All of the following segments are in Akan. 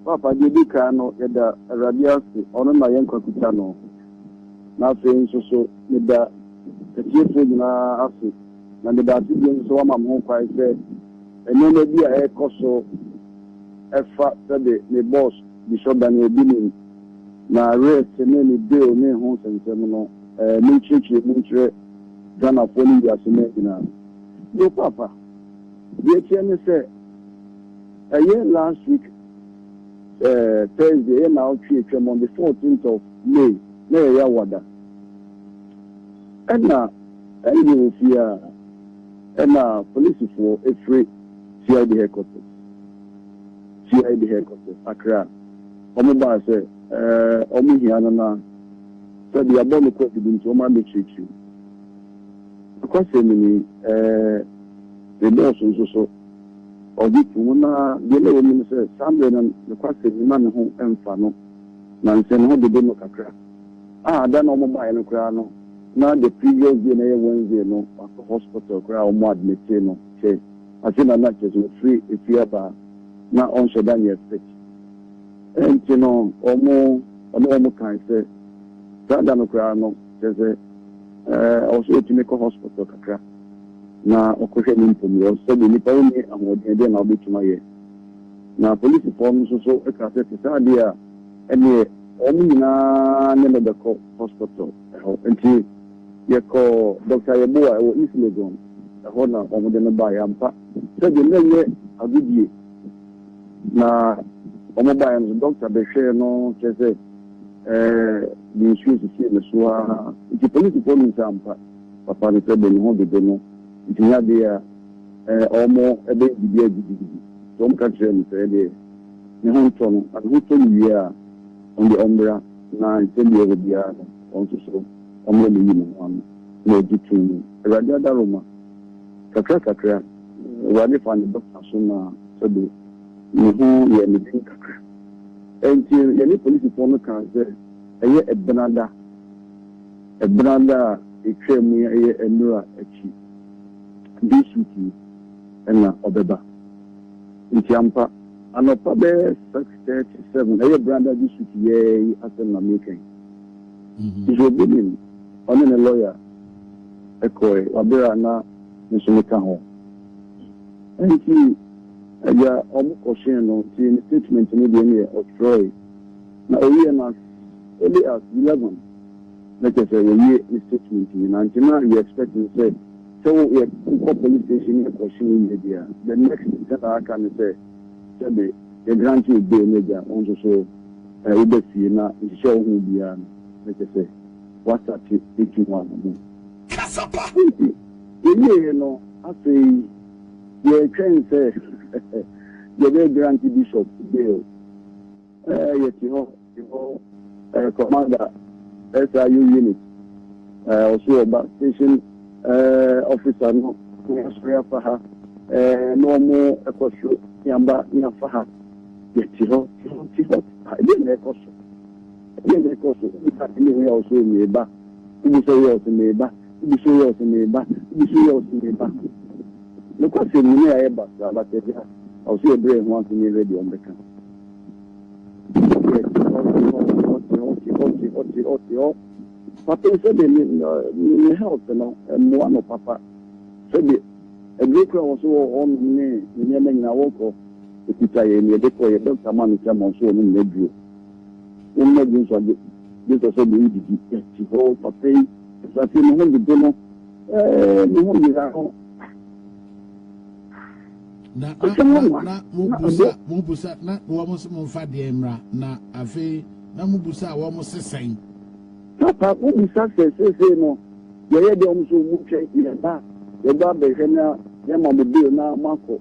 Papa, deɛ di kan no, yɛda Awurade ase, ɔno na yɛn nkwa kuta no. Na afei nso so, meda atiefoɔ nyinaa ase, na meda ase bio nso wama me ho kwan sɛ nneɛma bi a ɛrekɔ so ɛfa sɛbe me boss Bishop Daniel Binim na arrest ne ne bail ne ho nsɛnsɛm no, menkyerɛkyerɛ mu nkyerɛ Ghanafoɔ ne wiase no nyinaa. Yo, papa, deɛ kyerɛ ne sɛ ɛyɛ last week Thursday, ɛyɛ naawɔtwe atwam, on the 14th of May, na yɛyɛ awada, ɛna ɛne wɔ fie a, ɛna polisifoɔ efiri CID headquarters, CID headquarters Accra, wɔn baa sɛ wɔn hia no na sɛbi abɔ no kɔ bibi, nti wɔn abɛkyerɛkyerɛ mu. Akɔsɛm ni ne dɔɔso nso so ɔgye to na deɛ na ɛwɔ mu no sɛ saa mmerɛ no ne kwasɛm ni na ne ho mfa no na nsɛm ne ho dede no kakra a ada na wɔn baeɛ no koraa no, na the previous day na ɛyɛ Wednesday no, wakɔ hospital koraa a wɔn admit no kyɛ ase na kyerɛ sɛ ofiri efi aba na ɔnhyɛ da nyɛ fit. Nti no wɔn ɔne wɔn kan sɛ saa da no koraa no, kyerɛ sɛ ɔso otumi kɔ hospital kakra na ɔkɔhwɛ ne mpom sɛbi nipa wo ne ahoɔden deɛ na ɔbɛtumi ayɛ. Na polisifoɔ no nso so ka sɛ te saa adeɛ a ɛneɛ wɔn nyinaa ne no bɛkɔ hospital ɛhɔ. Nti yɛkɔ Dr. Yeboah ɛwɔ East Legon ɛhɔ na wɔn de no baeɛ. Ampa, sɛdeɛ na ɛnyɛ agodie na wɔn baeɛ no so, doctor bɛhwɛɛ no, kyerɛ sɛ de nsuo sisi ne so a, nti polisifoɔ no nsa ampa papa no sɛ de ne ho dodo no, nti nyɛ adeɛ a wɔn ɛbɛyɛ biribi agidigidi. Nti wɔn ka kyerɛ no sɛ ɛdeɛ ne ho ntɔ no, na ne ho tɔ no wie a, wɔn de ɔmmra na nsɛm bi ɛwɔ biara no, wɔn nso so ɔmmra ne yi ne ho ano na ɔgye tum mu. Awurade adaroma, kakra kakra Awurade fa ne doctor so na sɛde ne ho yɛ ne den kakra. Nti yɛne polisifoɔ no kaa sɛ ɛyɛ ɛbenada, ɛbenada a etwa mu, ɛyɛ nnura akyi this week yi ɛna ɔbɛba. Nti ampa, anɔpa bɛyɛ 6:37, ɛyɛ branda this week yɛɛ yi asɛm na meka. Nti obi nim ɔne ne lawyer ɛkɔɛ wabere a na nso meka ho. Nti agya ɔmo kɔhyɛn no, nti ne statement no deɛ ne yɛ ɔtwerɛe na owie no as early as 11, na kyerɛ sɛ wɔwie ne statement nyinaa. Nti na yɛ expect sɛ wo yɛ kɔ police station yɛ kɔhyɛn yie deɛ, the next step a aka ne sɛ sɛbe yɛ grant you bail ne gya wɔn nso so wobɛ fie na nhyehyɛ wo ho biara no, na kyerɛ sɛ wasate etu ho anamo. Kasapa. Nti yɛwie no, afei yɛtwɛn sɛ yɛbɛ grant Bishop bail. Yɛte hɔ te hɔ, commander SIU unit ɔso ɔba, station officer no ne asɔre afa ha, na ɔmo ɛkɔ soro ne aba ne afa ha. Yɛte hɔ te hɔ te hɔ, ɛdeɛ na ɛkɔ so, ɛdeɛ na ɛkɔ so. Nipa ne ho yɛ ɔso mmieba ibi sɛ yɛ ɔso mmieba ibi sɛ yɛ ɔso mmieba ibi sɛ yɛ ɔso mmieba. Nokwasɛm mu ne yɛayɛ ba saa batɛgya ɔso yɛbrɛ ho ase ne yɛhwɛ deɛ ɔmbɛka. Yɛte hɔ te hɔ te hɔ te hɔ te hɔ te hɔ te hɔ. Papa yi, sɛde ne health no mmoa no papa, sɛde aduro kura wɔ so wɔ hɔnom ne ne nneɛma nyinaa wɔkɔ ekuta yɛ ne yɛde kɔ yɛ doctor ma no sɛ ma ɔso ɔnom n'aduro, wɔn n'aduro nso agye gye sɛ sɛde odidi. Yɛte hɔ, papa yi afei ne ho dodo no, ne ho yera no. Na na Asɛm na wa. Na mo busa, mo busa na wɔn nso mo nfa deɛ mmra, na afei na mo busa a wɔn sesɛn? Papa, wobisa sɛ seesei no yɛyɛ deɛ, ɔmo so mu twɛ yɛba abɛhwɛ na yɛma mo bail na moakɔ.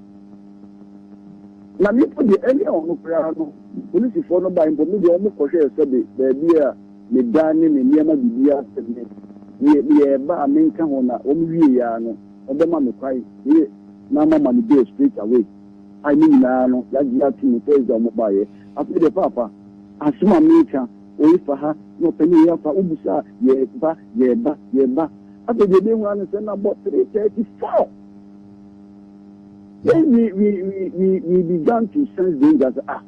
Na nipa deɛ ɛne ɔno koraa no, polisifoɔ no ba mpo mi deɛ, ɔmo kɔhwɛ sɛbe baabi a me dan ne me nneɛma biribiara sɛ me yɛ yɛba a menka ho, na wɔn wie ya no ɔbɛma me kwan yɛ na mama no bail straight away a ne nyinaa no yagye ato mu. Thursday ɔmo baayɛ. Afei deɛ, paapa, asɛm a meka, oyi fa ha na ɔpanin yi afa, wobusa a, yɛba yɛba yɛba. Afei deɛ ebi ano sɛ na bɔ 3:34, then we began to sense danger sɛ ah.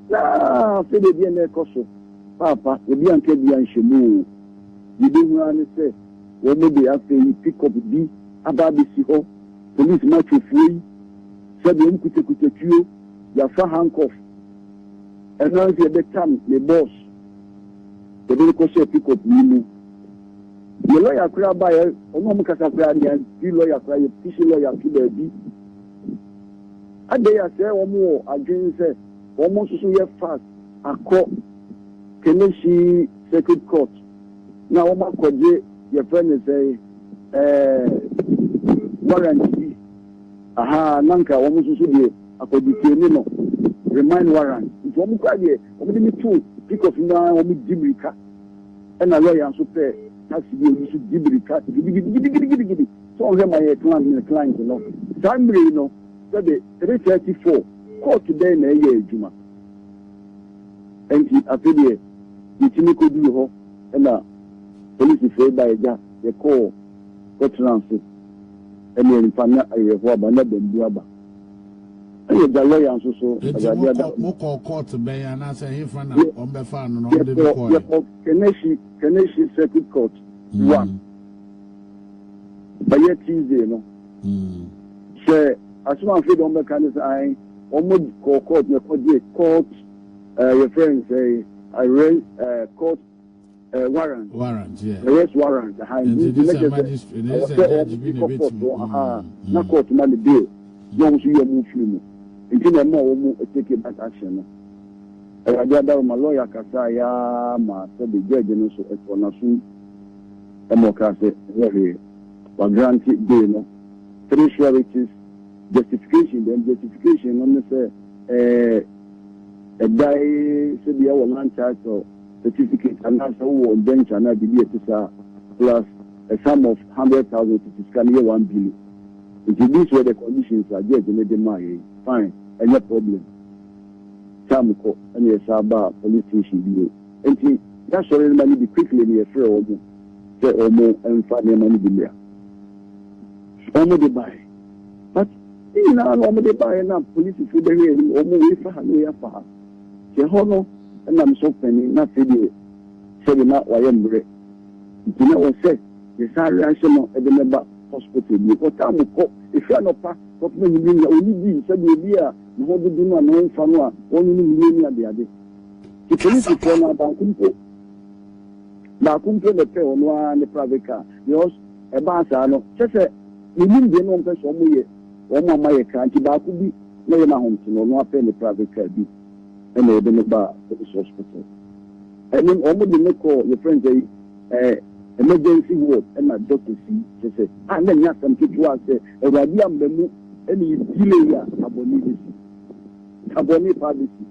Na afei deɛ, deɛ na ɛkɔ so paapa, obi anka bi anhyɛ mu o. Yɛbɛhu ara ne sɛ wɔn de afei pickup bi aba abɛsi hɔ, police matwofoɔ yi, sɛdeɛ wɔn kutakuta tuo, yɛafa handcuff. Ɛno nso yɛbɛtam ne boss, yɛde no kɔhyɛ pickup yi mu. Yɛ lawyer koraa ba yɛ, ɔno ɔmo kasa koraa deɛ fi lawyer koraa yɛ fisi lawyer to baabi adɛ yɛ sɛ wɔn wɔ adwene sɛ wɔn nso so yɛ fast akɔ Kaneshie Circuit Court na wɔn akɔgye, yɛfrɛ ne sɛ warrant bi aha, na nka wɔn nso so deɛ akɔgye ne no remand warrant. Nti wɔn koraa deɛ, wɔn de mi to pick-up mu a, wɔn di mirika, ɛna lawyer nso pɛ taxi bi a ɔno nso di mirika gidigidigidigidi sɛ ɔhwɛ ma yɛ client ne client no. Saa mmiri yi no, sɛde 3:34 court dɛn na ɛyɛ adwuma. Nti afei deɛ, yɛtumi kɔduru hɔ, ɛna polisifoɔ ba ɛgya yɛkɔɔ kɔtena ase, ɛne nipa na ayɛfo aba na bambu aba, ɛyɛ gya lawyer nso so. Eti Awurade ada. Mokɔ court bɛn anaasɛ hefa na ɔmbɛfa no na ɔmde bi Yɛkɔ kɔɛ? Yɛkɔ Kaneshie Circuit Court One, ɛyɛ Tuesday no. Sɛ asoma afei de ɔmbɛka ne sɛ ae, wɔn kɔ court na ɛkɔgye court yɛfrɛ no sɛ arrest court warrant. Warrant, yeah. Arrest warrant aha. Nti nti this ne a kyerɛ sɛ magistrate ne ɛwɔ sɛ sɛ judge wɔn bi na kɔ court ebetumi hɔ aha na court ma ne bail na wɔn nso yɛ wɔn firi mu. Nti na ɛma wɔn take back action no. Awurade adaroma, lawyer kasa yaa ma sɛde judge no nso ɛtɔ n'aso, ɛma ɔka sɛ ɛyɛ hwee, wagrant bail no, three sureties justification. Then justification no ne sɛ ɛdae sɛdeɛ ɛwɔ land title certificate anaasɛ wowɔ indenture anaa biribi a ɛte saa, plus a sum of 100,000 titi sika no yɛ 1 billion. Nti these were the conditions a judge no de maa yɛn. Fine, ɛnyɛ problem. Time kɔ, ɛna yɛsa ba police station bio. Nti yɛasɔre no ma no bi quickly ne yɛfrɛ wɔn sɛ wɔn mfa nneɛma no bi mmra. Wɔn de baeɛ, but ne nyinaa no, wɔn de baeɛ na polisifoɔ bɛhwɛ anim, wɔn wei fa ha na wei afa ha. Kyɛ hɔ no, ɛnam so panin na afei deɛ, sɛde na wayɛ mmerɛ, nti na wɔ sɛ yɛsan ahyɛ no ɛde ne ba hospital bi. Ɔtaa mo kɔ efi anɔpa kɔpem enyimire nyina oni di, sɛdeɛ obi a ne ho dodo no a ne ho nfa no a wɔn no nie ne adeade. Nti polisifoɔ no baako mpo, baako mpo na pɛ ɔno ara ne private car, because ɛbaa saa no, kyɛ sɛ menim deɛ na wɔn pɛ sɛ wɔn yɛ wɔn ama yɛ kaa. Nti baako bi na yɛ n'ahomte no, ɔno apɛ ne private car bi, ɛna yɛde ne ba police hospital. Ɛne wɔn de ne kɔ, yɛfrɛ no sɛ emergency ward, ɛna doctor si kyɛ sɛ a na nyɛ asɛm ketewa sɛ Awurade amba mu ɛna yɛ delay a, abɔne bɛsi, abɔne paa bɛsi.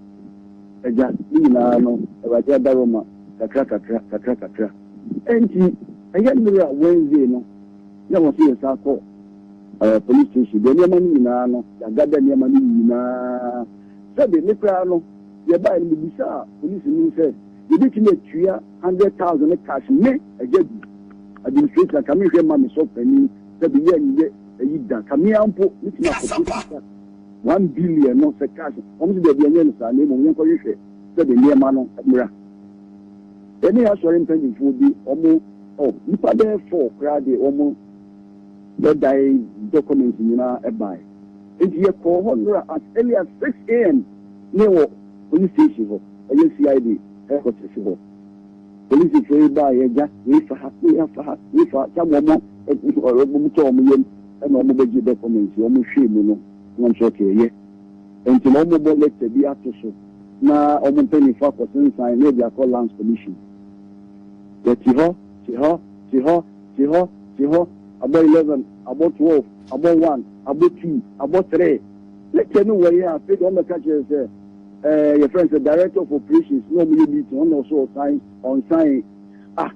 Agya, ne nyinaa no, Awurade adaroma, kakra kakra kakra kakra. Ɛnti ɛyɛ mmerɛ a Wednesday no na wɔn nso yɛ sa kɔ police station deɛ, nneɛma no nyinaa no yɛagada nneɛma no nyinaa. Sɛde ne koraa no yɛbaeɛ no, mebisa a polisi no sɛ yɛbɛtumi atua 100,000 ne cash. Me agya bi administration ka mehwɛ ma me sɔ panin sɛde yɛ nyɛ ayi da kamea mpo metumi akɔpɛ sika 1 billion no sɛ cash. Wɔn nso deɛ ɛnyɛ no saa, na mmom yɛnkɔhwehwɛ sɛde nneɛma no mmra. Ɛne asɔre mpanyinfoɔ bi, wɔn ɔ nipa bɛyɛ four koraa deɛ, wɔn bɛdae documents nyinaa ɛbae. Nti yɛkɔɔ hɔ nnora as early as 6 a.m. ne wɔ police station hɔ, ɛyɛ CID headquarters hɔ. Polisifoɔ yi baa, yɛgya wei fa ha, wei afa ha, wei fa ha, tam wɔn wɔn tɔ wɔn yam, ɛna wɔn bɛgye documents. Wɔn hwɛ mu no, wɔn nso ɔkɛ yɛ. Nti na wɔn bɔ letter bi ato so na wɔn mpanyinfoɔ akɔsensan na ebi akɔ Lands Commission. Yɛte hɔ, te hɔ, te hɔ, te hɔ, te hɔ, abɔ 11, abɔ 12, abɔ 1, abɔ 2, abɔ 3, letter no wɔ yɛ. Afei deɛ, wɔn bɛka kyerɛ sɛ yɛfrɛ no sɛ director of operations na wɔn yɛ meeting, wɔn na ɔso ɔsan ɔnsan. Ah,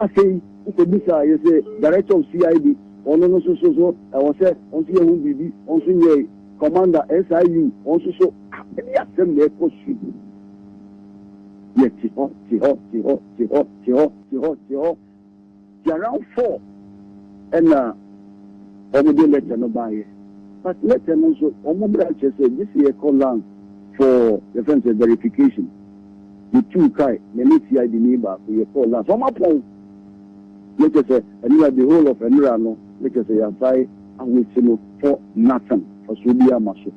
afei nkɔbisa yɛ sɛ director of CID, ɔno no nso so ɛwɔ sɛ ɔno nso yɛ ho biribi, ɔno nso nyɛ commander SIU, ɔno nso so. Ah, ɛne asɛm na ɛkɔ so. Yɛ te hɔ, te hɔ, te hɔ, te hɔ, te hɔ, te hɔ, te hɔ te around 4, ɛna wɔn de letter no baayɛ. But letter no nso, wɔn bere akyerɛ sɛ gye sɛ yɛkɔ land For yɛfrɛ no sɛ verification. Yɛtuu kae, me ne CID ni baako yɛkɔɔ last. Wɔn apɔn. Ne kyɛ sɛ ɛnura, the whole of ɛnura no, ne kyɛ sɛ yɛasae ahosi no for nothing. Fasuo bi ama so.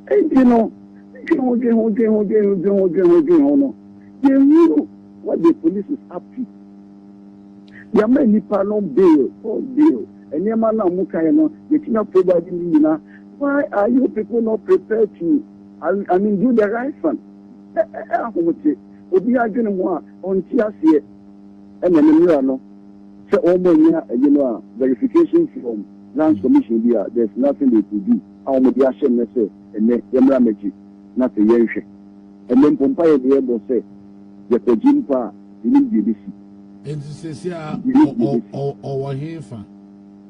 Enti no, dwen ho, dwen ho, dwen ho, dwen ho, dwen ho, dwen ho, dwen ho no, yɛnhunu what the police is up to. Yɛama nipa no bail, for bail. Nneɛma no a mo kae no, yɛtumi provide ne nyinaa. Why are you people not prepared to, I mean, do the right thing? Ɛ ahomete. Obi adwene ho a ɔnte aseɛ. Ɛna ne mmerɛ no, sɛ wɔn nya ɛyi no a verification from Lands Commission bi a, there's nothing they could do a wɔn de ahyɛ nnɛ sɛ ɛnɛ yɛmmra m'akyi na sɛ yɛnhwɛ. Ɛnɛ mpompa yɛ deɛ ɛbɔ sɛ yɛkɔgye mpa a yɛnim deɛ ebesi. Nti sisi a ɔwɔ he fa?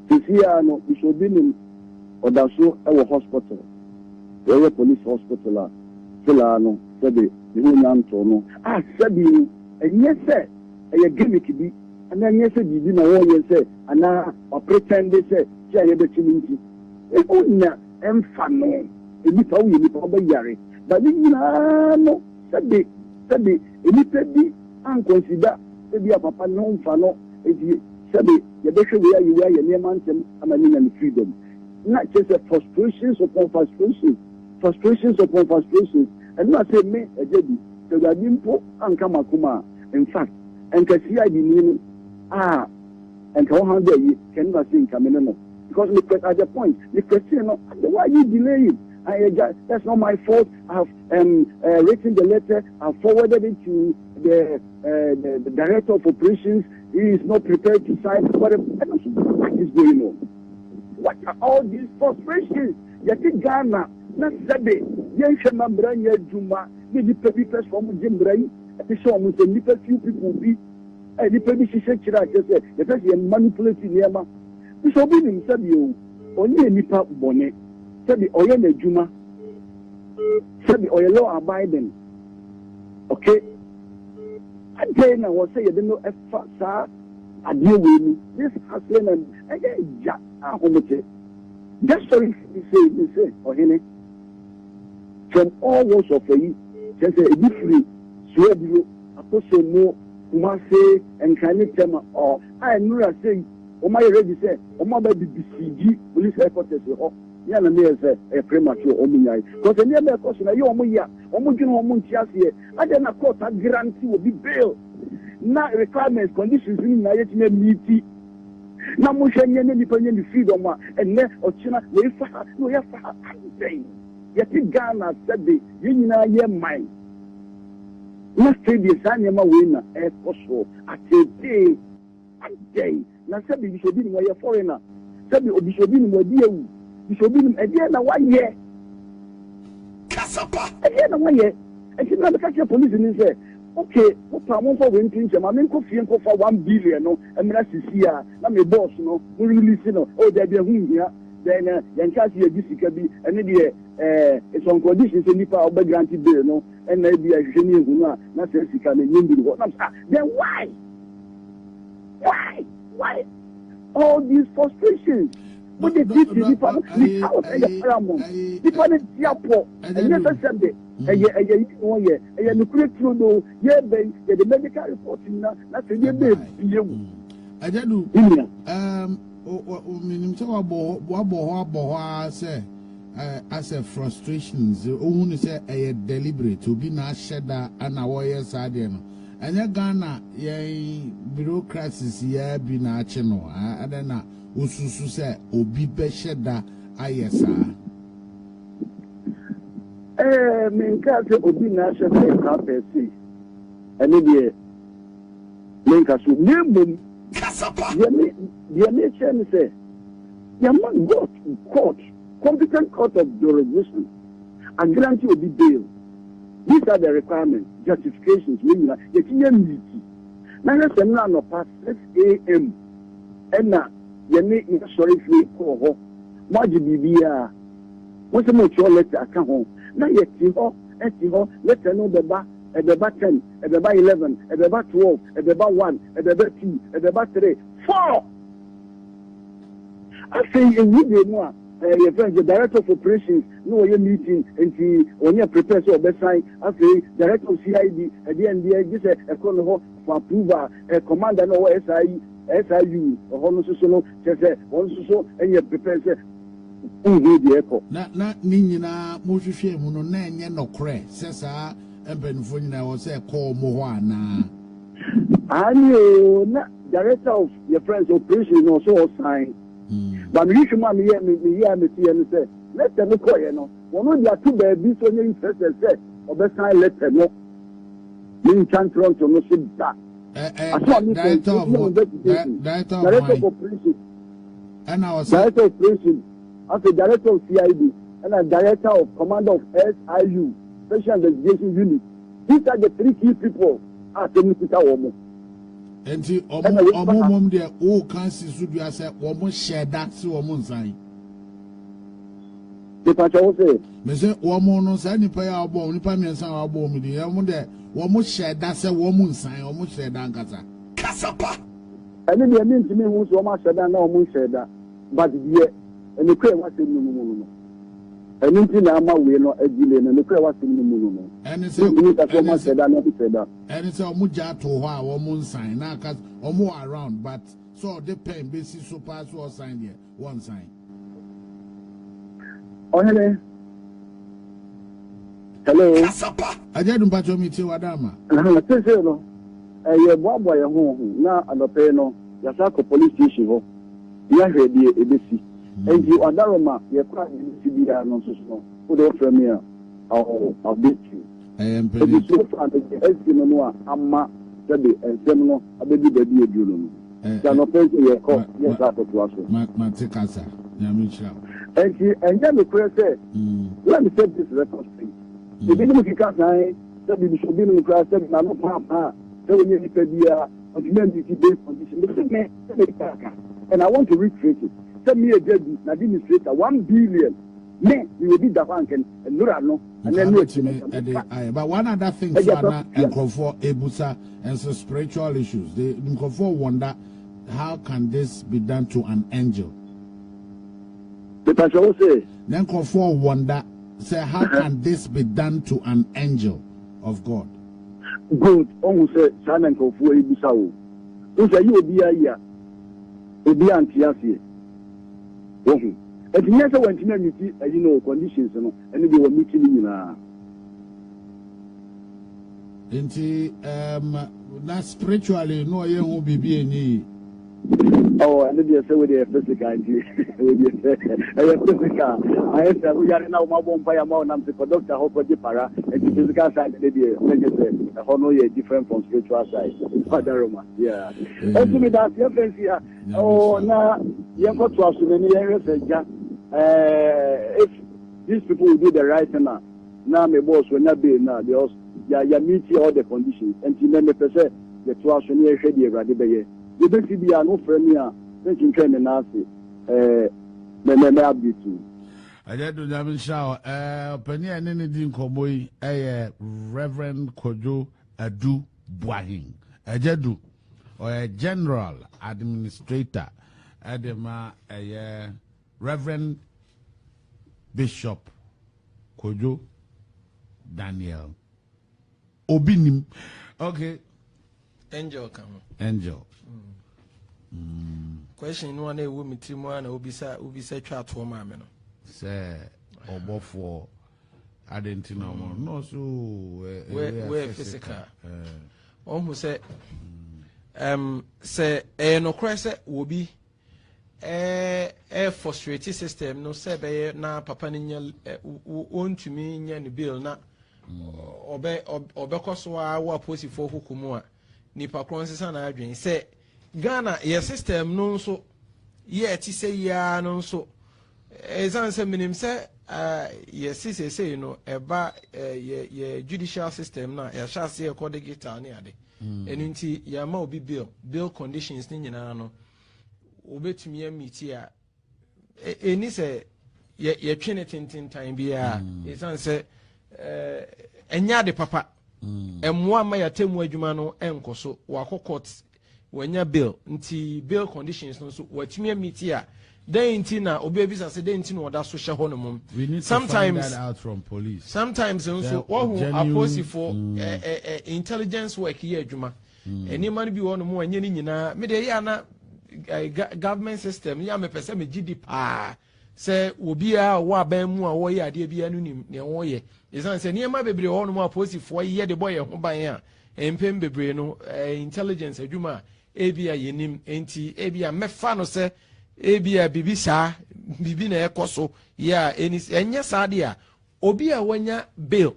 Sisi a no, Bishop nim ɔda so wɔ hospital. Wɔyɛ police hospital a filaa no sɛbi ne ho nya ntɔ no a, sɛbi no ɛnyɛ sɛ ɛyɛ gimmick bi anaa ɛnyɛ sɛ biribi na wɔyɛ sɛ anaa ɔpretend sɛ tí a yɛbɛkyi no, nti ɛho nya ɛmfa no. Nipa woyɛ nipa, wɔbɛyare ba ne nyinaa no, sɛbi nipa bi anconsider ebi a papa ne ho mfa no, eti sɛbi yɛbɛhwɛ wei ayɛ, wei ayɛ nneɛma ntɛm ama ne nya ne freedom. Na kyerɛ sɛ frustrations upon frustrations, frustrations upon frustrations. Ɛno na sɛ me ɛgya bi sɛ Awurade mpo anka makoma a, in fact, nka CID ni no a nka wɔn handle ayi kɛne na sɛ nka me ne no, because me at the point me question no, "Why are you delaying?" I just, "That's not my fault. I have written the letter. I have forwarded it to the director of operations. He is not prepared to sign." What is going on? What are all these frustrations? Yɛte Ghana na sɛbe yɛnhwɛ ma mmara nyɛ adwuma ne nipa bi pɛ sɛ ɔmo gye mmara yi ɛte sɛ ɔmo sɛ nipa, few people bi ɛ nipa bi hyehyɛ kyerɛ a kyerɛ sɛ yɛpɛ sɛ yɛ manipulate nneɛma. Nso obi nim sɛbi o, ɔnyɛ nipa bɔne, sɛbi ɔyɛ n'adwuma, sɛbi ɔyɛ law abiding. Okay, adɛn na wɔ sɛ yɛde no ɛfa saa adeɛ wei mu, this hustling and ɛyɛ gya ahomete? Just sorry to say, me say ɔhene from all walks of ayi kyerɛ sɛ ebi firi Suaduro, Akosombo, Kumase, Nkran, Tɛma ɔ a nnura sɛ wɔn ayɛ ready sɛ wɔn aba bibisigi police headquarters hɔ. Ní àná mi yɛ sɛ ɛyɛ premature. Wɔn nyae because nneɛma ɛkɔ so na ɛyɛ wɔn yɛ a wɔn dwene wɔn nti aseɛ. Adeɛ na court agrant obi bail na requirements, conditions ni nyinaa yɛtumi ameet na mohwɛ nyɛ ne nipa nyɛ ne freedom a, ɛnɛ ɔkyena wei fa ha na ɔyɛ fa ha. Adɛn yɛte Ghana, sɛbe yɛn nyinaa yɛ man, na afei deɛ saa nneɛma wei na ɛkɔ so atetee? Adɛn na sɛbe bisɛ obi nim ɔyɛ foreigner, sɛbe obisɛ obi nim ɔdi ewu, bisɛ obi nim ɛdeɛ na wayɛ? Kasapa. Ɛdeɛ na wayɛ? Ɛti na bɛka kyerɛ polisi ni sɛ, okay, wopa momfa wei nto nkyɛn ma menkɔ fie nkɔfa 1 billion no mmra sisi a na me boss no mo release no. Oh, dabi, ɛho nhia. Then yɛnka se yɛgye sika bi. Ɛne deɛ it's on condition sɛ nipa a ɔbɛ grant bail no ɛna ebi ahwehwɛ ne ehu no a na sɛ sika no nye mbiri hɔ nam. Ah, then why all these frustrations? Mo de titi nipa no ne house ɛyɛ paramount. Nipa no ti apɔ, ɛnyɛ sɛ sɛbe ɛyɛ yi na wɔyɛ ɛyɛ nukuri turo do. Yɛ bɛ yɛde medical report nyina na sɛ yɛ bɛ bie mu. Agyadu. Nua. Menim sɛ wabɔ hɔ abɔ hɔ ara sɛ asɛ frustrations ohun sɛ ɛyɛ deliberate, obi na ahyɛ da ana wɔyɛ saa deɛ no. Ɛnyɛ Ghana yɛn bureaucracies yɛ bi na akye no ɛdɛ na osusu sɛ obi bɛhyɛ da ayɛ saa? Menka sɛ obi na ahyɛ da yɛ saa pɛɛ se, ɛne deɛ menka so, na mmom Kasapa. deɛ mekyerɛ ne sɛ yɛma god court, competent court of jurisdiction agrant obi bail. These are the requirements, justifications wey nyina yɛtumi ameet na hwɛ sɛ mmerɛ anɔpa 6 a.m. ɛna yɛne yɛsɔre fie kɔɔ hɔ. Mo agye biribiara, mo sɛ mo twerɛ letter aka ho na yɛte hɔ, ɛte hɔ, letter no bɛba, ɛbɛba 10, ɛbɛba 11, ɛbɛba 12, ɛbɛba 1, ɛbɛba 2, ɛbɛba 3, 4. Afei ewu deɛ mu a Yɛfrɛ no sɛ director of operations na wɔyɛ meeting, nti wɔnyɛ prepare sɛ ɔbɛsan. Afei director of CID ɛdeɛ ndeɛ gye sɛ ɛkɔ no hɔ for approval. Commander na ɔwɔ SIU ɛhɔ no nso so no, kyerɛ sɛ wɔn nso so ɛnyɛ prepare sɛ nhu deɛ ɛkɔ. Na ne nyinaa mohwehwɛ mu no, na ɛnyɛ nɔkorɛ sɛ saa mpanimfoɔ nyinaa wɔ sɛ ɛkɔɔ mo hɔ anaa? Ani o, na director of yɛfrɛ no sɛ operation no ɔso ɔsan. Ba mehwehwɛ mu a meyɛ meyɛ a metiɛ no sɛ letter no kɔɔyɛ no, wɔn de ato baabi so ɔnyɛ interested sɛ ɔbɛsan letter no. Ne ntwa ntorɔnto no so da. Aso a mi sɛ director of nti investigation. Director of director of hwan? Operation. Ɛna ɔsɛ Director of operation, afei director of CID, ɛna director of commander of SIU, Special Investigation Unit. These are the three key people a asɛm no kuta wɔn mo. Nti ɔmo Ɛna wei ɔmo mom deɛ, wɔɔka si so dua sɛ wɔn hyɛ da si wɔn nsan? Nipa kyɛw sɛ? Mɛ wɔn no, saa nipa yi a wɔbɔ wɔn, nipa mmiɛnsa a wɔabɔ wɔn din, wɔn deɛ, wɔn hyɛ da sɛ wɔn nsan, wɔn hyɛ da nkasa. Kasapa. Ɛne deɛ mi ntumi hu sɛ wɔn ahyɛ da na wɔn nhyɛ da, but deɛ ɛnukura ɛwɔ asɛm no mu no, ɛno nti na ama wei no agyile no, nukura ɛwɔ asɛm no mu no. Ɛne sɛ ntumi ka sɛ wɔn ɛne ahyɛ sɛ da na wɔn nhyɛ da. Ɛne sɛ wɔn gya ato hɔ a wɔn nsan na aka wɔn wɔ around, but sɛ ɔde pen besi so paa so ɔsan deɛ, wɔn nsan. Ɔhene, hello. Kasapa. Agya Dumpatwa, mi tie wadama. Seesei no, ɛyɛ boaboa yɛn ho na anɔpɛ yi no yɛasa akɔ police station hɔ, yɛahwɛ deɛ ebesi. Nti ɔdaroma yɛkɔ a, ebesi biara no nso so no, wode wɔfrɛ me a, I'll update you. Ɛyɛ Ebi mpanyin. So fa no deɛ esi no a ama sɛde nsɛm no abɛdi baabi eduru no. Nti anɔpɛ yi sɛ yɛkɔ yɛsa akɔtoa so. Ma ma te kasa, Nyame nhyira wo. Nti ɛnyɛ nokorɛ sɛ let me set this record straight. Ebinom keka san sɛ bibi so, binom koraa sɛ n'ano paapaa sɛ wɔnyɛ nipa biara ɔntumi ameet bail condition. Bɛsɛ me sɛ me kaka, and I want to reiterate it sɛ me agya bi na administrator 1 billion me me obi da hɔ ankɛn nnura no ɛnɛ nka ne akyi bɛtumi no ɛde ayɛ. But one other thing Ɛde so atɔ ana tua. Nkurɔfoɔ ebusa nso spiritual issues, they nkurɔfoɔ wonder how can this be done to an angel? Mepakyɛ wo sɛ? Na nkurɔfoɔ wonder sɛ how can this be done to an angel of God? Good. Ɔhu sɛ saa na nkurɔfoɔ yi bisa wo wo sɛ yi obi ayi a obi ante aseɛ wɔhu. Ɛnti nyɛ sɛ wantumi ameet ayi no conditions no, ɛno deɛ wɔmeet no nyinaa. Nti na spiritually no, ɔyɛ ho biribi enyi yi? Ɔwɔ ɛno deɛ sɛ wode yɛ physical, nti wode sɛ ɛyɛ physical ayɛ sɛ woyare na womabɔ mpa yɛ ma wo nam sɛ kɔ doctor hɔ kɔgye para. Nti physical side ne deɛ, mɛnyɛ sɛ ɛhɔ no yɛ different from spiritual side. Adaroma, yeah, ɛnti meda aseɛ fɛnsi ha. Oh, na yɛnkɔtoa so n'ani, yɛhwɛ sɛ gya if these people will do the right thing a na me boss wanya bail na because ya meet all the conditions. Nti na mepɛ sɛ yɛtoa so ne yɛhwɛ deɛ Awurade bɛyɛ. Yɛbɛsi bia no, frɛ me a, mɛntwentwɛn me nan ase mɛ update you. Agya Do, Nyame nhyira wo. Ɔpanin a ɛne ne di nkɔmmɔ yi ɛyɛ Reverend Kojo Adu Boahen. Agya Du ɔyɛ general administrator ɛde ma ɛyɛ Reverend Bishop Kojo Daniel Obi Nim. Okay. Angel ka ho. Angel. Question no a na ɛwɔ me tiri mu a na wobisa twa atoɔ maa me no. Sɛ ɔbɔfoɔ ade nti na ɔmo no so Wɛ physical. Ɔhu sɛ sɛ ɛyɛ nokorɛ sɛ wɔbi ɛɛ frustrate system no sɛ ɛbɛyɛ na papa no nya ɔntumi nya ne bail na ɔbɛkɔ so a wɔ apolisifoɔ koko mu a, nipa korɔ nsesa n'adwene sɛ Ghana yɛ system no nso yɛ ɛte sɛ yiara no nso, ɛsiane sɛ menim sɛ yɛsi seesei no ɛba yɛ judicial system no a yɛahyɛ ase yɛkɔ digital ne ade. Ɛno nti yɛama obi bail conditions ne nyinaa no wobɛtumi ameet a, ɛni sɛ yɛtwe ne tententan biara, ɛsiane sɛ ɛnyɛ ade papa, ɛmmoa ma yɛatɛmu adwuma no ɛnkɔ so. Wakɔ court, wanya bail, nti bail conditions no nso watumi ameet a, Dɛn nti na obi abisa sɛ dɛn nti na ɔda so hyɛ hɔ nom? We need to find that out from police. Sometimes nso wɔhu apolisifoɔ mm. eh, eh, intelligence work yɛ adwuma. Mm. Nneɛma no bi wɔ nom a ɛnyɛ ne nyinaa. Me deɛ yɛ ana government system yɛ a mepɛ sɛ megye di paa sɛ obiara a ɔwɔ aban mu a wɔyɛ adeɛ biara no nim nea wɔyɛ. Ɛsiane sɛ nneɛma bebree wɔ hɔ nom a apolisifoɔ yɛ de bɔ yɛn ho ban a mpɛn bebree no intelligence adwuma a Ebia yennim, enti ebia mɛfa no sɛ ebia biribi saa, biribi na ɛkɔ so yɛ a ɛni ɛnyɛ saa deɛ a, obi a wanya bail,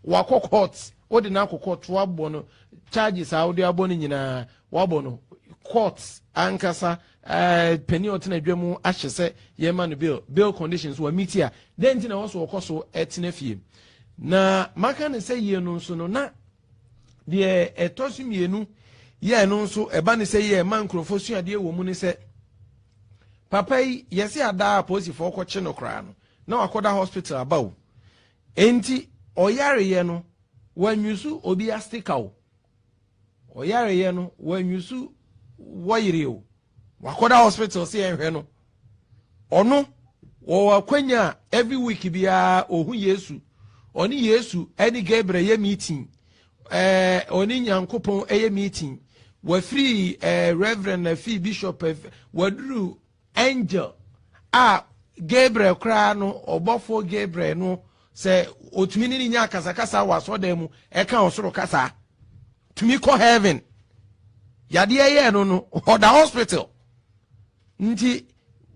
wakɔ court, wode no akɔ court, wabɔ no charges a wode abɔ no nyinaa, wabɔ no court ankasa ɛɛ panin a ɔtena adwa mu ahyɛ sɛ yɛma no bail, bail conditions wɔ meet a, dɛn nti na ɛwɔ so ɔkɔ so ɛtena fie? Na maka no sɛ yie no nso no na Deɛ ɛtɔ so mmienu yɛ ɛno nso ɛba ne sɛ yɛ ɛma nkurɔfoɔ sua adeɛ wɔ mu ne sɛ papa yi yɛse adaa apolisifoɔ kɔkye no koraa no na wakɔda hospital aba o enti ɔyareɛ no wanyusu obi astika o ɔyareɛ no wanyusu wɔyere o Wakɔda hospital sɛ yɛnhwɛ no. Ɔno wɔwɔ akwanya a every week biara ɔhu Yesu. Ɔne Yesu ɛne Gabriel yɛ meeting. Ɛɛ ɔne Nyankopɔn ɛyɛ meeting. Wafiri ɛɛ Reverend afiri Bishop waduru angel a Gabriel koraa no ɔbɔfoɔ Gabriel no sɛ ɔtumi ne ne nya akasakasa wɔ asɔdan mu ɛka ɔsoro kasa. tumi kɔ heaven yadeɛ yɛɛ no no ɔda hospital nti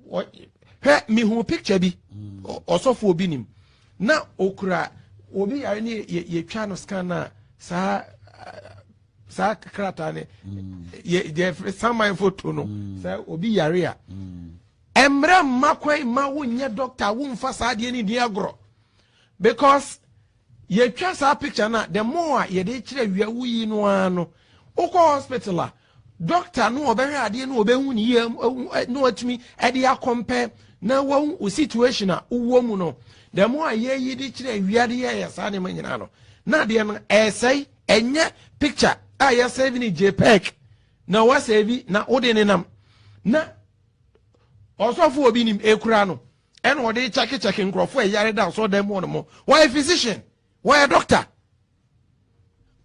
hwɛ mehu picture bi ɔsɔfo obi nim na okura obi yare ne yɛtwa no scan a saa saa krataa ne yɛ yɛ saman foto no sɛ obi yare a mmerɛ mma kwan mma wonyɛ doctor womfa saa adeɛ ne di agorɔ because Yɛtwa saa picture no a, the more a yɛde kyerɛ wia woyi no ara no, wokɔ hospital a, doctor no ɔbɛhwɛ adeɛ no ɔbɛhu ne yie na watumi de akɔmpɛ na wahu wo situation a wowɔ mu no. The more a yɛyi de kyerɛ wia de yɛyɛ saa nneɛma nyinaa no, na adeɛ no ɛresɛe, ɛnyɛ picture a yɛsave ne JPEG na wasave na wode nenam na ɔsɔfo obi nim ekura no. Ɛna ɔde kyɛkekyɛke nkurɔfoɔ a ɛyare da asɔredan mu hɔ nom. Wɔyɛ physician, wɔyɛ doctor.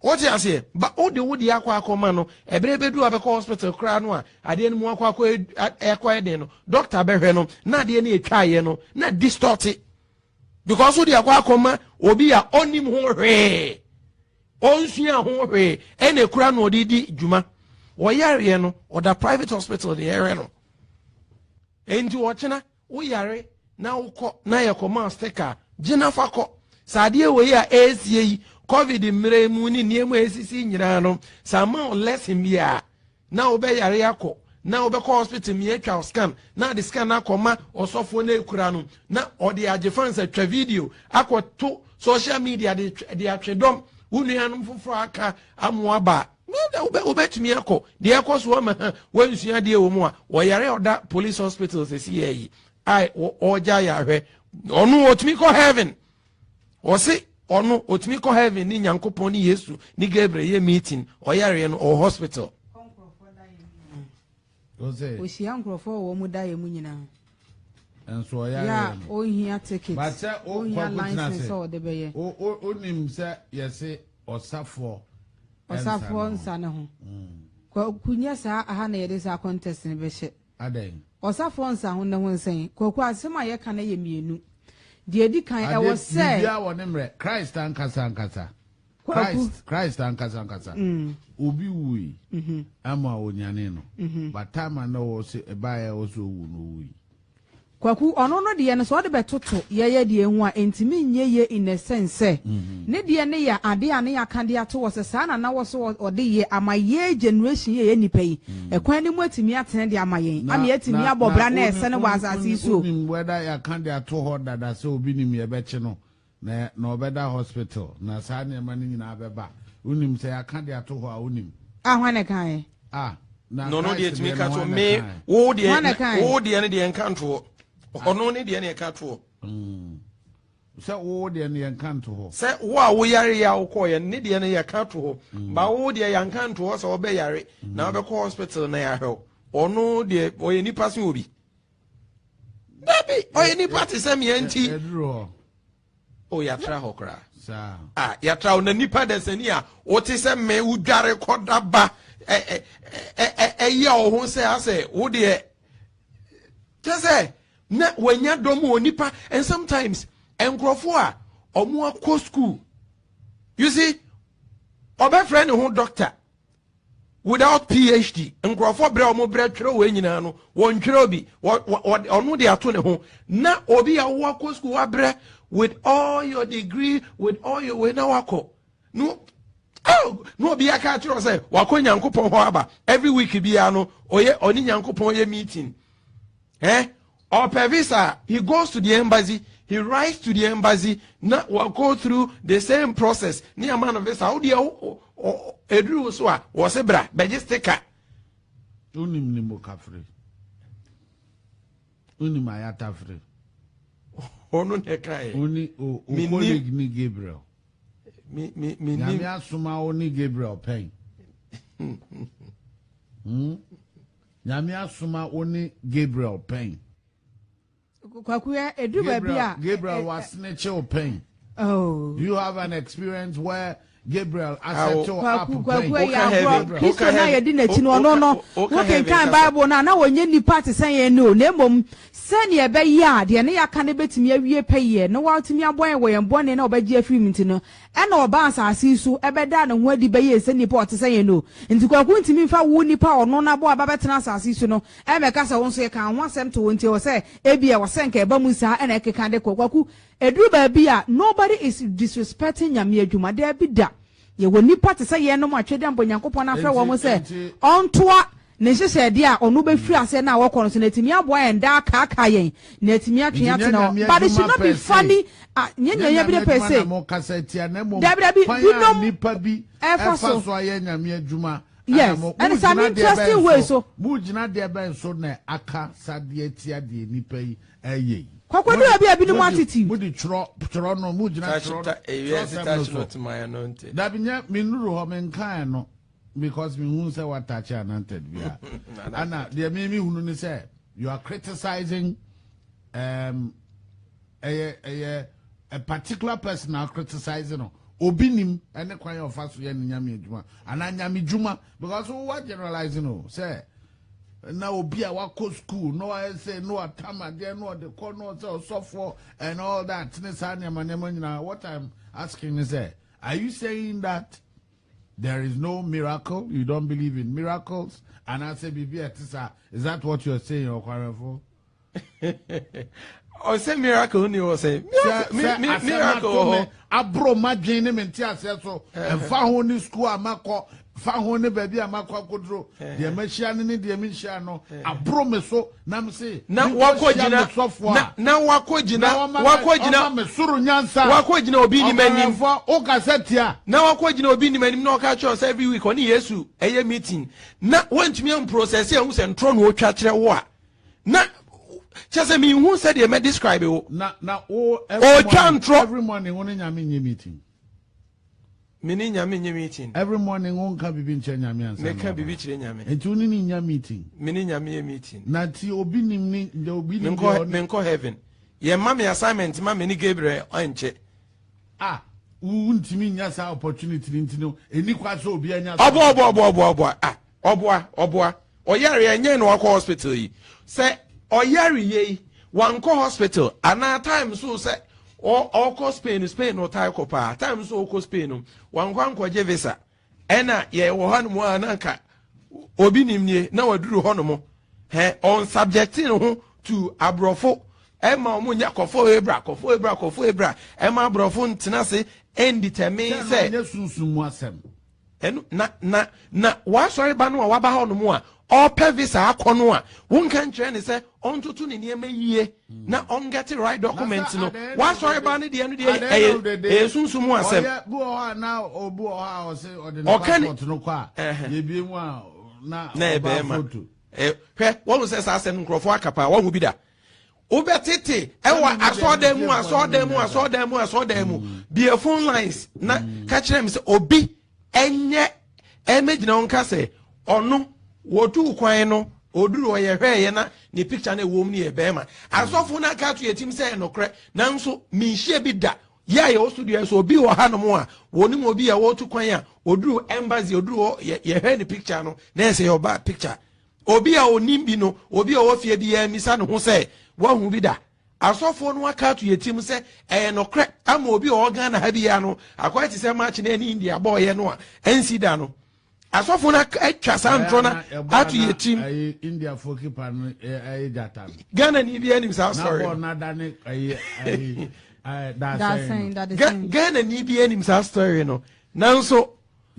Wote aseɛ? Ba wode wo deɛ akɔ akɔma no, ɛberɛ bɛdu a bɛkɔ hospital koraa no a, adeɛ no mu akɔ akɔ ɛkɔ ɛden no, doctor bɛhwɛ no, na adeɛ no ɛtwaeɛ no, na distorte. Because wode akɔ akɔma obi a ɔnim ho hwee, ɔnsua ho hwee, ɛna ekura no ɔde di dwuma. Ɔyareɛ no, ɔda private hospital ne yɛhwɛ no. Enti ɔkyena wo yare na wo kɔ na yɛ kɔ ma sticker a, gye na fa kɔ. Sɛ adeɛ wei a ɛresie yi, covid mmerɛ yi mu ne nneɛma a ɛsisi nyinaa no, sɛ ama wo lesson bi a, na wo bɛ yare akɔ, na wo bɛkɔ hospital mi atwa wo scan, na ade scan no akɔ ma ɔsɔfoɔ no ekura no, na ɔde agye fans atwa video akɔ to social media de de atwe dɔm, wo nuanom foforɔ aka amoa ba. Wobɛtumi akɔ deɛ ɛkɔ so ama ha wansua adeɛ wɔ mu a wɔyare a ɔda police hospital sɛsi yɛ yi a ɔgya yɛ ahwɛ ɔno ɔtumi kɔ heaven ɔse ɔno ɔtumi kɔ heaven ne nyankopɔn ne yesu ne gabriel yɛ meeting ɔyareɛ no ɔwɔ hospital. Ɔhyia nkurɔfoɔ wɔ wɔn daeɛ mu nyinaa. Nso ɔyareɛ no. Yɛ a ɔnhia ticket, ɔnhia license sɛ ɔde bɛyɛ. Wonim sɛ yɛse ɔsafoɔ Ɔsafoɔ nsa ne ho. Kwaku nyɛ saa aha na yɛde saa contest no bɛhyɛ. Adɛn? Ɔsafoɔ nsa ho ne ho nsɛn. Kwaku asɛm a yɛka no yɛ mmienu. Deɛ ɛdi kan ɛwɔ sɛ. Biribiara wɔ ne mmerɛ. Christ ankasa ankasa. Christ Christ ankasa ankasa. Obi wui ama onyanee no. But time a na ɔwɔ sɛ ɛbaeɛ a ɛwɔ sɛ owu no owui. Kwaku, ɔno no deɛ no sɛ ɔde bɛtoto yɛyɛ deɛ ho a ɛntumi nyɛ yie in a sense sɛ ne deɛ no yɛ adeɛ a ne yɛaka de ato hɔ sɛ saa na na wɔ so ɔde yɛ ama yɛ generation yi a ɛyɛ nnipa yi ɛkwan no mu atumi atene de ama yɛn ama yɛatumi abɔ bra na ɛsɛ no wɔ asase yi so. Wonim whether yɛaka de ato hɔ dada sɛ obi nim yɛbɛkye no Na na ɔbɛda hospital na saa nneɛma no nyinaa bɛba. Wonim sɛ yɛaka de ato hɔ a wonim. Ah hwan na ɛkaeɛ? Ah na No no deɛ Christ tumi deɛ ka no to hwan na me ɛkaeɛ? wo deɛ Hwan na ɛkaeɛ? wo deɛ no deɛ nka ntoɔ ɔno ne deɛ no yɛka toɔ. Sɛ wo deɛ no yɛnka nto hɔ. Sɛ wo a woyare yɛ a wokɔɔyɛ no ne deɛ no yɛka to hɔ ba wo deɛ yɛnka nto hɔ sɛ wobɛyare na wobɛkɔ hospital na yɛahwɛ wo ɔno deɛ ɔyɛ nipa sen obi. Dabi, ɔyɛ nipa te sɛ meɛ nti. Ɛduru hɔ. O yɛatra hɔ koraa. Saa. Ah, yɛatra hɔ na nipa dasani a wote sɛ me wodware kɔda ba ɛyɛ wo ho sɛ asɛ wo deɛ kyɛ sɛ na wanya dɔm wɔ nipa. And sometimes nkurɔfoɔ a ɔmo akɔ school, you see, ɔbɛfrɛ ne ho doctor without PhD. Nkurɔfoɔ brɛ ɔmo brɛ twerɛ wɔ nyinaa no, wɔn twerɛ bi, ɔno de ato ne ho. Na obi a wakɔ school wabrɛ with all your degree, with all your way, na wakɔ no, oh, na obi aka akyerɛ sɛ wakɔ Nyankopɔn hɔ aba. Every week biara no ɔyɛ ɔne Nyankopɔn yɛ meeting. Ɔpɛ visa, he goes to the embassy, he writes to the embassy, na wa go through the same process ne ama no visa. Wo deɛ, eduru so a wɔsɛ bra bɛgye sticker. Wonim ne mokafere, wonim ayatafere. Ɔno na ɛka yɛ. Woni o o colleague ni Gabriel. Mi mi mi Nyame nim. Asoma wo ne Gabriel pɛn. Nyame asoma wo ne Gabriel pɛn. Kwaku, yɛ edu baabi a. Gabriel was snitch wo pɛn. Oh. Do you have an experience where Gabriel aset you up Kwaku, Kwaku, pɛn? ɛyɛ agorɔ. Heaven. Kristo Woka na heaven. yɛdi n'akyi no, ɔno no Woka heaven wokenkan kasa. Bible no a, na wɔnyɛ nipa te sɛ yɛn no, na mmom sɛnea ɛbɛyɛ a deɛ ne yɛaka no bɛtumi awie pɛyɛ na watumi abɔ yɛn wɔ yɛn bɔne na ɔbɛgye afiri mu nti no, ɛna ɔba asase yi so ɛbɛda ne ho adi bɛyɛ sɛ nipa ɔte sɛ yɛn no. Nti Kwaku, ntumi mfa wo nipa a ɔno nabɔ aba bɛtena asase yi so no ɛmɛka sɛ wo nso yɛka ho asɛm to wo nti ɛwɔ sɛ ebi ɛwɔ sɛ nka ɛba mu saa. Ɛna ɛkeka de kɔ. Kwaku, eduru baabi a nobody is disrespecting Nyame adwuma. Daabi da, yɛwɔ nipa te sɛ yɛn nom atwɛdeɛ mbɔ Nyankopɔn afrɛ wɔn sɛ ɔntoa ne nhyehyɛdeɛ a ɔno bɛfiri aseɛ na wɔkɔ no so na atumi aboa yɛn daa kaakaa yɛn na atumi atwe Nti yɛn nyɛ atena hɔ. Nyame But it should adwuma not be per se. funny. Ah, nyɛ nyɛ bi de per se. Na mo kasa tia na mmom Dabi, dabi, kwan a binom nipa bi ɛfa ɛfa so. so ayɛ Nyame adwuma. Yes, Ɛna and it's an mo gyina deɛ interesting bɛn way so. Mo gyina deɛ bɛn so na aka sadeɛ tia deɛ nipa yi ɛyɛ yi? Kwakwa, du baabi a binom attitude. Mo de twerɛ twerɛ no, mo gyina twerɛ Ewiase twerɛsɛm no touch so. not my anointed. Dabi, nyɛ me nuru hɔ, me nkan no because me hu sɛ watouch anointed bia. Ana deɛ me hunu ni sɛ you are criticizing ɛyɛ a particular person na criticizing no. Obi nim ɛne kwan yɛ ɔfa so yɛ ne Nyame adwuma anaa Nyame dwuma, because wa generalizing o sɛ na obi a wakɔ school na wayɛ sɛ na watam adeɛ na ɔde kɔ na ɔsɛ ɔsɔfoɔ and all that ne saa nneɛma nneɛma nyinaa. What I'm asking is sɛ, are you saying that there is no miracle, you don't believe in miracles and I say bibi ɛte saa? Is that what you're saying, ɔkwarefo? Ɔsɛ miracle ni ɔsɛ miracle wɔ hɔ. Aburo madwene ne me nte aseɛ so, ɛmfa ho ne school a makɔ, fa ho ne baabi a makɔ akoduro, deɛ mahyia no ne deɛ menhyia no aburo me so na me se Na wakɔ gyina sɔfoɔ na wakɔ gyina wakɔ gyina ɔma me soro nyansa. Wakɔ gyina obi nim anim. Ɔkwarefo, wokasa tia. Na wakɔ gyina obi nim anim na ɔka kyerɛ sɛ every week ɔne Yesu ɛyɛ meeting na wɔntumi amprocess ɛhu sɛ ntorɔ na ɔtwa kyerɛ wo a, na kyerɛ sɛ mehu sɛdeɛ mɛ describe wo. Na wo Ɔtwa ntorɔ. Every morning wo ne Nyame nye meeting? Me ne Nyame nye meeting. Every morning wo nka bibi nkyerɛ Nyame ansa na Meka waba? biribi kyerɛ Nyame. Nti wo ne ne nya meeting? Me ne Nyame yɛ meeting. Na ti obi nim ne deɛ obi nim deɛ Menkɔ ɔne menkɔ heaven, yɛma me assignment ma me ne Gabriel ɔnkyɛ. Ah, wo ntumi nya saa opportunity ni nti no eni kwa sɛ obi anya saa. Ɔboa, ɔboa, ɔboa, ɔboa, ɔboa, ah, ɔboa, ɔboa. Ɔyare ɛnyɛ na wakɔ hospital yi sɛ ɔyare yie yi wankɔ hospital anaa time so sɛ ɔkɔ Spain, Spain no ɔtae kɔ paa, time so ɔkɔ Spain no wankɔ ankɔgye visa. Ɛna yɛwɔ hɔnom a na nka obi nim nie na waduru hɔnom hɛ ɔnsubject ne ho to aborɔfo ɛma ɔmo nya kɔfo ebra, kɔfo ebra, kɔfo ebra, ɛma aborɔfo ntena se ɛndetermine sɛ sɛ nyɛ sunsun mu asɛm. Ɛno na wasɔre ba no a waba hɔ nom a ɔpɛ visa akɔ no a, wonka nkyerɛ ne sɛ ɔntoto ne nneɛma yie na ɔnget right document no. Wasɔre ba no deɛ no deɛ ɛyɛ sunsun mu asɛm. Ɔyɛ bi wɔ hɔ a na obi wɔ hɔ a ɔsɛ ɔde ne Ɔka ne- passport no kɔ a yɛbie mu a na na ɔbaa ɛbɛrima photo. Hwɛ, wɔn sɛ saa asɛm no nkurɔfoɔ aka paa. Wɔn ho bi da wobɛtete ɛwɔ asɔɔdan mu, asɔɔdan mu, asɔɔdan mu, asɔɔdan mu bie phone lines na ka kyerɛ mi sɛ obi ɛnyɛ ɛmɛgyina wɔn ka sɛ ɔno wɔtu kwan no. Oduru hɔ yɛhwɛɛyɛ na ne picture no ɛwɔ mu no yɛ bɛrima. Asɔfo no aka ato yɛ tim sɛ ɛnokorɛ, nanso menhyia bi da. Yɛ a yɛwɔ studio yɛ so obi wɔ hanom a wɔnim obi a wɔretu kwan a oduru embassy, oduru hɔ yɛhwɛ ne picture no na ɛsɛ yɛ ɔbaa picture. Obi a onim bi no, obi a ɔwɔ fie bi yɛ misa ne ho sɛ wahu bi da. Asɔfoɔ no aka ato yɛ tim sɛ ɛyɛ nokorɛ ama obi a ɔwɔ Ghana ha bi ya no akɔyɛ te sɛ match na ɛne India bɔɔyɛ no a ɛnsi da no. Asɔfoɔ no atwa saa ntorɔ no ato yɛ tim. Indiafoɔ keeper no ɛyɛ gyata no. Ghana ni bi anim saa story. Na bɔɔl no adane ɛyɛ ɛyɛ dasɛn no. Ghana ni bi anim saa story no nanso.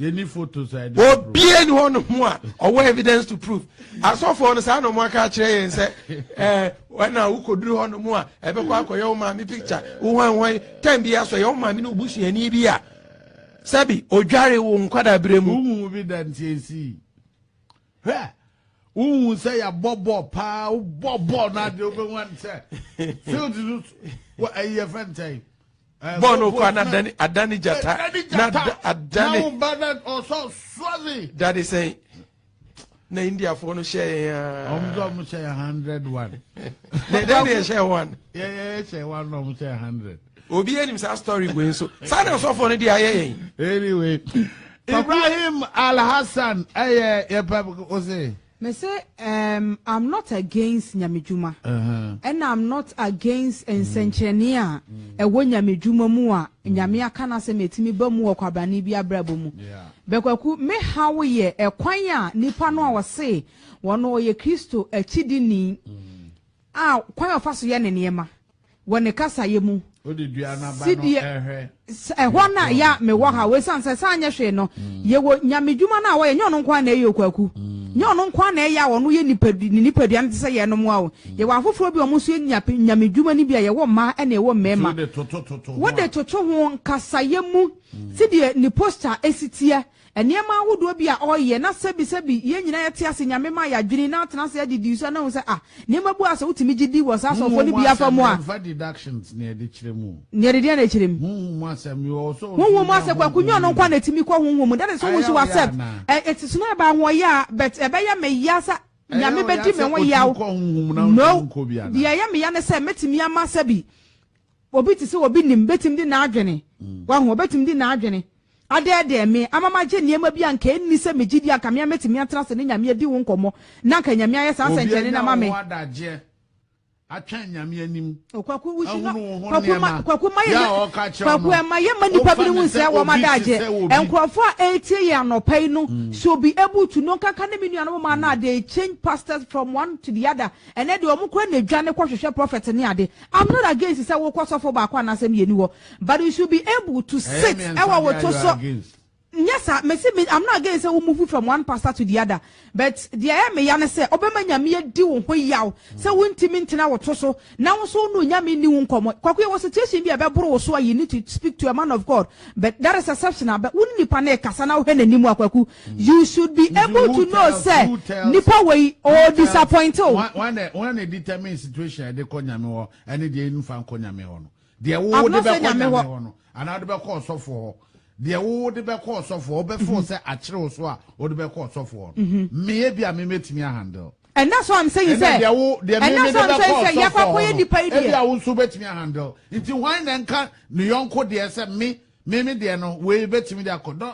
Yɛni photos a yɛde. Obiara ni hɔ nom a ɔwɔ evidence to prove. Asɔfoɔ no saa na wɔn aka akyerɛ yɛn sɛ ɛɛ ɛna wokɔduru hɔ nom a ɛbɛkɔ akɔyɛ wo maame picture wo hwan hwan time bi asɔ yɛ wo maame ne wo busuani bi a sɛbi odware wo nkwadaa berɛ mu. Wohu bi da nti esi. Hwɛ wohu sɛ yɛabɔ bɔɔl paa wobɔ bɔɔl no adeɛ wobɛhu ane sɛ field no ɛyi yɛfrɛ no sɛn. Bɔɔl no kɔ na adane adane gyata na adane. Na wo ba na ɔsɔ sɔre. Dade sɛn na Indiafoɔ no hyɛ yɛn aa. Wɔn nso wɔn hyɛ yɛn 101. Na ɛdɛn na yɛhyɛ one. Yɛ yɛ hyɛ one na wɔn hyɛ 100. Obi anim saa story wei nso saa na ɔsɔfoɔ no de ayɛ yɛn. Anyway, Ibrahim Alhassan ɛyɛ yɛ pɛ ose. Me se um, I'm not against nyamedwuma ɛna I'm not against nsɛnkyerɛnne a ɛwɔ nyamedwuma mu a Nyame aka n'asɛm a ɛtumi ba mu wɔ kwabrane bi abrabɔ mu. Bɛkwaku, me haw yɛ ɛkwan a nipa no a ɔse wɔno ɔyɛ Kristo akyidini a kwan a ɔfa so yɛ ne nneɛma wɔ ne kasayɛ mu. Sideɛ ɛhɔ na ya mewɔ ha wei sane sɛ saa nyɛ hwee no yɛwɔ nyamedwuma no a wɔyɛ nyɛ ɔno nko ara na ɛyɛ okwaku nyɛ ɔno nko ara na ɛyɛ a ɔno yɛ nipa ne nipadua no te sɛ yɛnom a o yɛwɔ afoforɔ bi a wɔn nso yɛ nyamedwuma no bi a yɛwɔ mmaa ɛna ɛwɔ mmarima wode toto ho nkasayɛ mu sideɛ ne posture esi teɛ. Nneɛma ahodoɔ bi a ɔyɛ na sɛbi sɛbi yɛn nyinaa yɛte ase Nyame ma yɛadwene na atena ase adidi so na ahu sɛ ah nneɛma bu a sɛ wotumi gye di wɔ saa asɔfoɔ no bi afa mu a. Yɛmfa deductions na yɛde kyerɛ mu o. Nea yɛde deɛn na ɛkyerɛ mu? Honhom mu asɛm, yɛwɔ sɛ Honhom mu asɛm, Kwaku nyɛ ɔno nko ara na ɛtumi kɔ honhom mu, that is who she was self. It is not about ahoɔyaa but ɛbɛyɛ me ya sɛ Nyame bɛdi me ho yaw. No, deɛ ɛyɛ me ya ne sɛ mɛtumi ama sɛbi Obi te sɛ obi nim betumi de n'adwene, wahu, obetumi de n'adwene adɛɛdɛɛ me ama magye nneɛma bi a anka enni sɛ megye di, anka me ara metumi atena ase ne Nyame adi ho nkɔmmɔ, na anka Nyame ayɛ saa Obi nsɛnkyerɛnne anya no ama wo me. ho adagyeɛ atwɛn Nyame anim, Oh, Kwaku, we should not, ahunu wo ho Kwaku, ma, nneɛma, Kwaku, ma yɛ yɛ, a ɔka kyerɛ wo Kwaku, no, ɛma yɛmma nnipa wofa binom no nsɛe sɛ wɔn obi te adagyeɛ. sɛ obi. Nkurɔfoɔ a ɛretie yɛn anɔpa yi no should be able to know, nkanka ne me nuanom mmaa no a they change pastors from one to the other, Ɛnɛ deɛ ɔmo kora na dwane kɔ hwehwɛ prophet ne ade. I'm not against sɛ wokɔ sɔfo baako anaasɛ mmienu hɔ but you should be able to Ɛyɛ sit mmiɛnsa ɛwɔ wo deɛ to you are so. against. Nyɛ saa, mese me I'm not against sɛ wo move from one pastor to the other but deɛ ɛyɛ me ya ne sɛ ɔbɛma Nyame adi wo ho yaw sɛ wontimi ntena wo to so na wo nso wo ne Onyame nni wo nkɔmmɔ. Kwaku yɛwɔ situation bi a ɛbɛboro wo so a you need to speak to a man of God but that is exceptional but wo ne nipa no rekasa na wohwɛ n'anim a Kwaku you should be Nti able who to know tells sɛ who tells nipa wei who ɔɔ tells disappoint wo. Wɔn na wɔn na determine situation a yɛde kɔ Nyame hɔ ɛne deɛ nfa nkɔ Nyame hɔ no. Deɛ wo I've de not bɛkɔ said Nyame Nyame hɔ. hɔ no anaa wode bɛkɔ ɔsɔfo hɔ. Deɛ wo de bɛkɔ ɔsɔfo hɔ wobɛfeel sɛ akyere wo so a wode bɛkɔ ɔsɔfo hɔ no. Me ebi a me mɛtumi ahandle. And that's why I'm saying Ɛnna sɛ deɛ wo deɛ and me that's mede why I'm bɛkɔ saying sɛ ɔsɔfo yɛakɔ akɔyɛ hɔ nipa yi no ebi deɛ. a wo nso wobɛtumi ahandle. Nti hwan na nka ne yɔnko deɛ sɛ me me me deɛ no wei bɛtumi de akɔ dɔ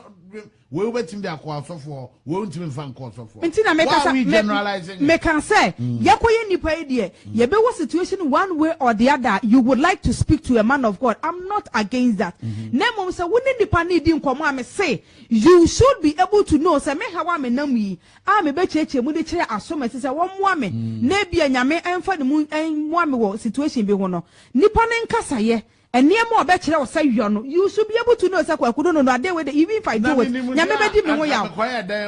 wei wobɛtumi de akɔ ɔsɔfo hɔ wei wontumi nfa nkɔ ɔsɔfo hɔ. Nti na Why meka are sɛ we me generalizing it? meka sɛ yɛkɔyɛ nipa yi deɛ yɛbɛwɔ situation one way or the other you would like to speak to a man of God I'm not against that na mmom sɛ wo ne nipa no redi nkɔmmɔ a mese you should be able to know sɛ me haw a menam yi a mebɛkyerɛkyerɛ mu de kyerɛ asomasi sɛ wɔmmoa me na ebia Nyame mfa ne mu mmoa me wɔ situation bi ho no nipa no nkasayɛ nneɛma a ɔbɛkyerɛ wo sɛ yɔ no you should be able to know sɛ Kwaku no no no adeɛ wei de even if I Na do it menim Nyame deɛ bɛdi me a ho anka yaw. mekɔyɛ dɛn.